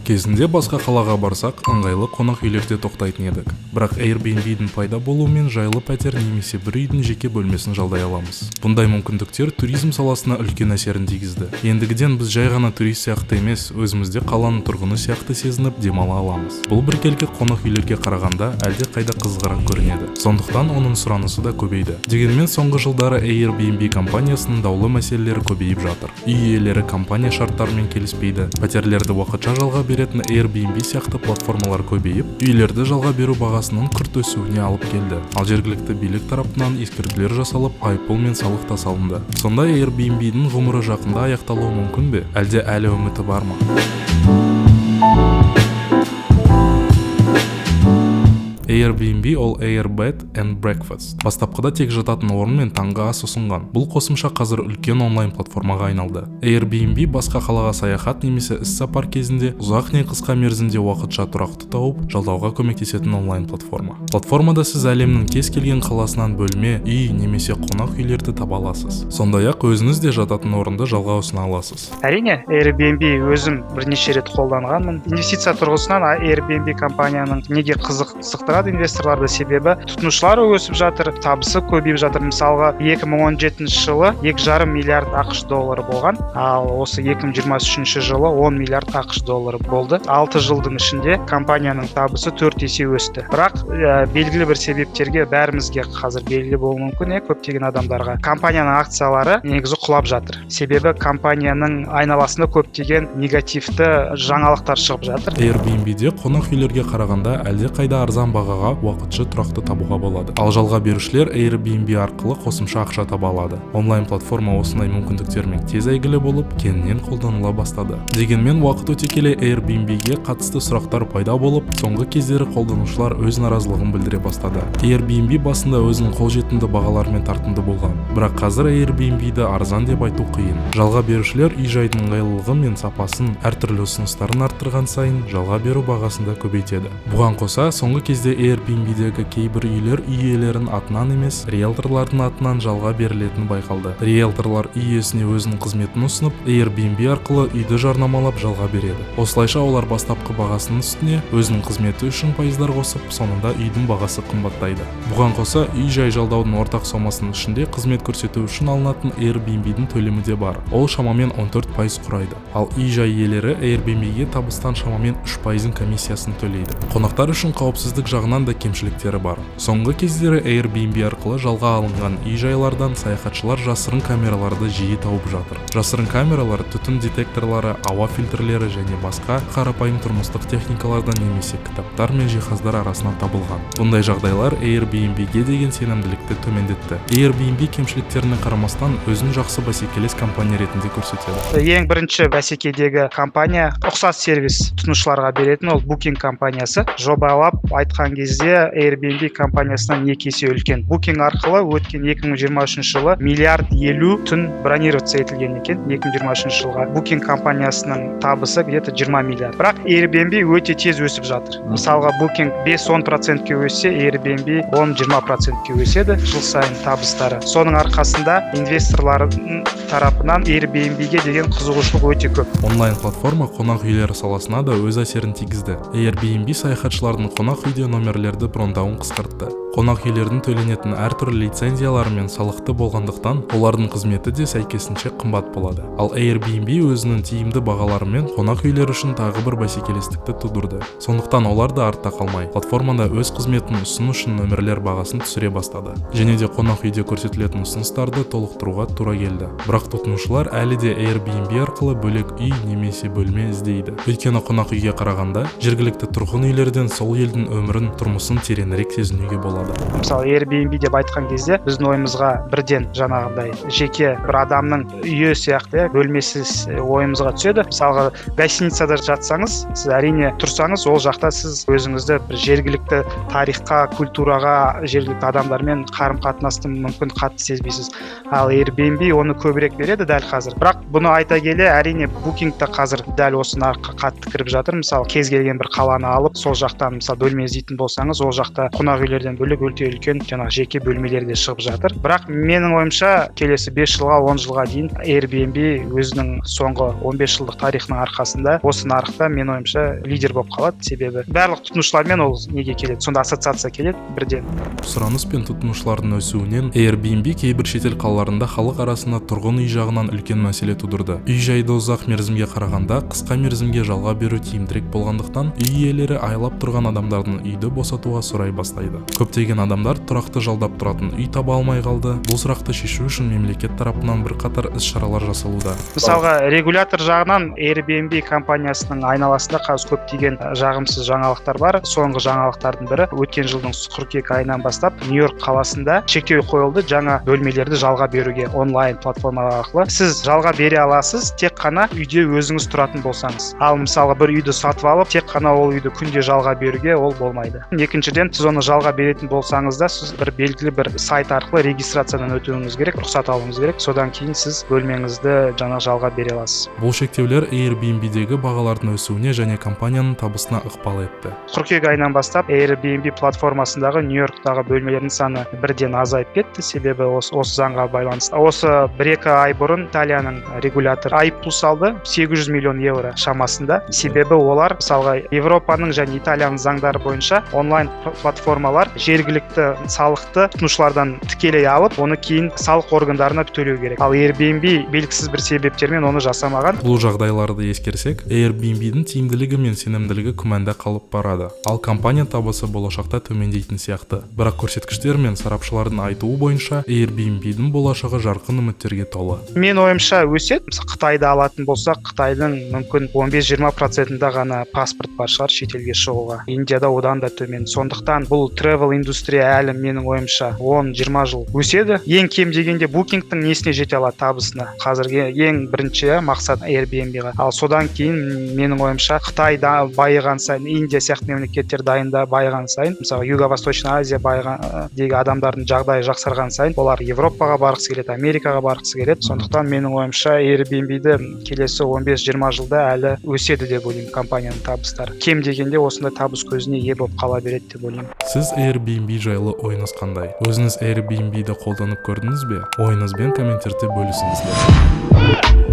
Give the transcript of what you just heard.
Кезінде басқа қалаға барсақ, ыңғайлы қонақ үйлерде тоқтайтын едік. Бірақ Airbnb-дің пайда болуымен жайлы пәтер немесе бір үйдің жеке бөлмесін жалдай аламыз. Бұндай мүмкіндіктер туризм саласына үлкен әсерін тигізді. Ендігіден біз жай ғана турист сияқты емес, өзімізде қаланың тұрғыны сияқты сезініп демала аламыз. Бұл біркелкі қонақ үйлерге қарағанда әлде қайда қызығырақ көрінеді. Сондықтан оның сұранысы да көбейді. Дегенмен соңғы жылдары Airbnb компаниясының даулы мәселелері көбейіп жатыр. Үй иелері компания шарттарымен келіспейді. Пәтерлерді уақытша жалға беретін Airbnb сияқты платформалар көбейіп, үйлерді жалға беру бағасының күрт өсуіне алып келді. Ал жергілікті билік тарапынан ескертулер жасалып, айыппұл мен салық та салынды. Сонда Airbnb-дің ғұмыры жақында аяқталуы мүмкін бе? Әлде әлі үміті бар ма? Airbnb ол Air Bed and Breakfast. Бастапқыда тек жататын орын мен таңғы ас ұсынған. Бұл қосымша қазір үлкен онлайн платформаға айналды. Airbnb басқа қалаға саяхат немесе іс-сапар кезінде ұзақ не қысқа мерзімде уақытша тұрақты тауып, жалдауға көмектесетін онлайн платформа. Платформада сіз әлемнің кез келген қаласынан бөлме, үй немесе қонақ үйлерді таба аласыз. Сондай-ақ өзіңіз де жататын орынды жалға ұсына аласыз. Әрине, Airbnb өзім бірнеше рет қолданғанмын. Инвестиция тұрғысынан Airbnb компанияның неге қызықтырады инвесторларды, себебі тұтынушылар өсіп жатыр, табысы көбейіп жатыр. Мысалға, 2017 жылы 2,5 миллиард ақш доллары болған, ал осы 2023 жылы 10 миллиард ақш доллары болды. 6 жылдың ішінде компанияның табысы 4 есе өсті. Бірақ белгілі бір себептерге бәрімізге қазір белгілі болуы мүмкін, көптеген адамдарға компанияның акциялары негізі құлап жатыр. Себебі компанияның айналасында көптеген негативті жаңалықтар шығып жатыр. Airbnb-де қонақ үйлерге қарағанда әлде қайда арзан бағаға уақытша тұрақты табуға болады. Ал жалға берушілер Airbnb арқылы қосымша ақша таба алады. Онлайн платформа осындай мүмкіндіктермен тез әйгілі болып, кеңінен қолданыла бастады. Дегенмен уақыт өте келе Airbnb-ге қатысты сұрақтар пайда болып, соңғы кездері қолданушылар өз наразылығын білдіре бастады. Airbnb басында өзінің қолжетімді бағаларымен тартымды болған. Бірақ қазір Airbnb-ді арзан деп айту қиын. Жалға берушілер үй-жайдың ыңғайлылығы мен сапасын, әртүрлі ұсыныстарын арттырған сайын жалға беру бағасын да көбейтеді. Бұған қоса, соңғы кезде Airbnb-дегі кейбір үйлер үй иелерінің атынан емес, риэлторлардың атынан жалға берілетіні байқалды. Риэлторлар үй иесіне өзінің қызметін ұсынып, Airbnb арқылы үйді жарнамалап жалға береді. Осылайша олар бастапқы бағасының үстіне өзінің қызметі үшін пайыздар қосып, соңында үйдің бағасы қымбаттайды. Бұған қоса, үй-жай жалдаудың ортақ сомасының ішінде қызмет көрсету үшін алынатын Airbnb-дің төлемі де бар. Ол шамамен 14% құрайды. Ал үй-жай иелері Airbnb-ге табыстан шамамен 3%-ын комиссиясын төлейді. Қонақтар үшін қауіпсіздік жағынан да кемшіліктері бар. Соңғы кездері Airbnb арқылы жалға алынған үй-жайлардан саяхатшылар жасырын камераларды жиі тауып жатыр. Жасырын камералар түтін детекторлары, ауа фильтрлері және басқа қарапайым тұрмыстық техникалардан немесе кітаптар мен жиһаздар арасынан табылған. Бұндай жағдайлар Airbnb-ге деген сенімділікті төмендетті. Airbnb кемшіліктеріне қарамастан өзін жақсы бәсекелес компания ретінде көрсетеді. Ең бірінші бәсекедегі компания ұқсас сервис тұтынушыларға беретін ол Booking компаниясы. Жобалап айтқан кезде Airbnb компаниясынан 2 есе үлкен. Booking арқылы өткен 2023 жылы 1,50 миллиард түн бронироваться етілген екен 2023 жылға. Booking компаниясының табысы где-то 20 миллиард. Бірақ Airbnb өте тез өсіп жатыр. Мысалға, Booking 5-10%-ке өссе, Airbnb 10-20%-ке өседі жыл сайын табыстары. Соның арқасында инвесторлардың тарапынан Airbnb-ге деген қызығушылық өте көп. Онлайн платформа қонақ үйлер саласына да өз әсерін тигізді. Airbnb саяхатшылардың қонақ үйде номерлерді брондауын қысқартты. Қонақ үйлердің төленетін әртүрлі лицензиялары мен салықты болғандықтан, олардың қызметі де сәйкесінше қымбат болады. Ал Airbnb өзінің тиімді бағаларымен қонақ үйлер үшін тағы бір бәсекелестікті тудырды. Сондықтан олар да артта қалмай, платформада өз қызметін ұсыну үшін номерлер бағасын түсіре бастады. Және де қонақ үйде көрсетілетін ұсыныстарды толықтыруға тура келді. Бірақ тұтынушылар әлі де Airbnb арқылы бөлек үй немесе бөлме іздейді. Өйткені қонақ үйге қарағанда жергілікті тұрғын үйлерден сол елдің өмірін, тұрмысын тереңірек сезінуге болады. Мысалы, Airbnb деп айтқан кезде біздің ойымызға бірден жаңағындай жеке бір адамның үйі сияқты бөлмесі ойымызға түседі. Мысалға, гостиницада жатсаңыз, сіз әрине тұрсаңыз, ол жақта сіз өзіңізді бір жергілікті тарихқа, культураға, жергілікті адамдармен қарым-қатынасты мүмкін қатты сезбейсіз. Ал Airbnb оны көбірек береді дәл қазір. Бірақ бұны айта келе, әрине Booking та қазір дәл осы нарыққа қатты кіріп жатыр. Мысалы, кез келген бір қаланы алып, сол жақтан мысалы бөлме іздейтін болсаңыз, ол жақта қонақ үйлерден бөлек бөлек өте үлкен жаңағы жеке бөлмелер де шығып жатыр. Бірақ менің ойымша, келесі 5 жылға, 10 жылға дейін Airbnb өзінің соңғы 15 жылдық тарихының арқасында осы нарықта, менің ойымша, лидер болып қалады. Себебі барлық тұтынушылармен ол неге келеді, сонда ассоциация келеді бірден. Сұраныс пен тұтынушылардың өсуінен Airbnb кейбір шетел қалаларында халық арасында тұрғын үй жағынан үлкен мәселе тудырды. Үй жайды ұзақ мерзімге қарағанда қысқа мерзімге жалға беру тиімдірек болғандықтан, үй иелері айлап тұрған адамдардың үйді босатуға сұрай бастайды. Көптеген адамдар тұрақты жалдап тұратын үй таба алмай қалды. Бұл сұрақты шешу үшін мемлекет тарапынан бірқатар іс-шаралар жасалуда. Мысалға, регулятор жағынан Airbnb компаниясының айналасында қазір көптеген жағымсыз жаңалықтар бар. Соңғы жаңалықтардың бірі: өткен жылдың қыркүйек айынан бастап Нью-Йорк қаласында шектеу қойылды жаңа бөлмелерді жалға беруге. Онлайн платформалар арқылы сіз жалға бере аласыз, тек қана үйде өзіңіз тұратын болсаңыз. Ал мысалы, бір үйді сатып алып, тек қана ол үйді күнде жалға беруге ол болмайды. Екіншіден, сіз оны жалға беретін болсаңыз да, сіз бір белгілі бір сайт арқылы регистрациядан өтуіңіз керек, рұқсат алуыңыз керек. Содан кейін сіз бөлмеңізді жаңа жалға бере аласыз. Бұл шектеулер Airbnb-дегі бағалардың өсуіне және компанияның табысына ықпал етті. Қыркүйек айынан бастап Airbnb платформасындағы Нью-Йорктағы бөлмелердің саны бірден азайып кетті, себебі осы заңға байланысты. Осы 1-2 ай бұрын Италияның регуляторы айыппұл салды 800 миллион евро шамасында. Себебі олар, мысалға, Европаның және Италияның заңдары бойынша онлайн платформалар жергілікті салықты тұтынушылардан тікелей алып, оны кейін салық органдарына төлеу керек. Ал Airbnb белгісіз бір себептермен оны жасамаған. Бұл жағдайларды ескерсек, Airbnb-дің тиімділігі мен сенімділігі күмәнда қалып барады, ал компания табысы болашақта төмендейтін сияқты. Бірақ көрсеткіштер мен сарапшылардың айтуы бойынша, Airbnb-дің болашағы жарқын үміттерге толы. Мен ойымша, өседі. Мысалы, Қытайды алатын болсақ, Қытайдың мүмкін 15-20 процентінде ғана паспорт бар шығар шетелге шығуға, Индияда одан да төмен. Сондықтан бұл travel индустрия әлі, менің ойымша, 10-20 жыл өседі. Ең кем дегенде Букингтің несіне жете алады, табысына. Қазірге ең бірінші мақсат Airbnb-ға. Ал содан кейін, менің ойымша, Қытай да байыған сайын, Индия сияқты мемлекеттер дайында байыған сайын, мысалы, Юго-Восточная Азия байыған дегі адамдардың жағдайы жақсарған сайын, олар Европаға барғысы келеді, Америкаға барғысы келеді. Сондықтан, менің ойымша, Airbnb-ді келесі 15-20 жылда әлі өседі деп ойлаймын. Компанияның табыстары кем дегенде осындай табыс көзіне ие болып қала береді деп ойлаймын. Сіз Airbnb жайлы ойыңыз қандай? Өзіңіз Airbnb-ді қолданып көрдіңіз бе? Ойыңызбен комменттерде бөлісіңіздер.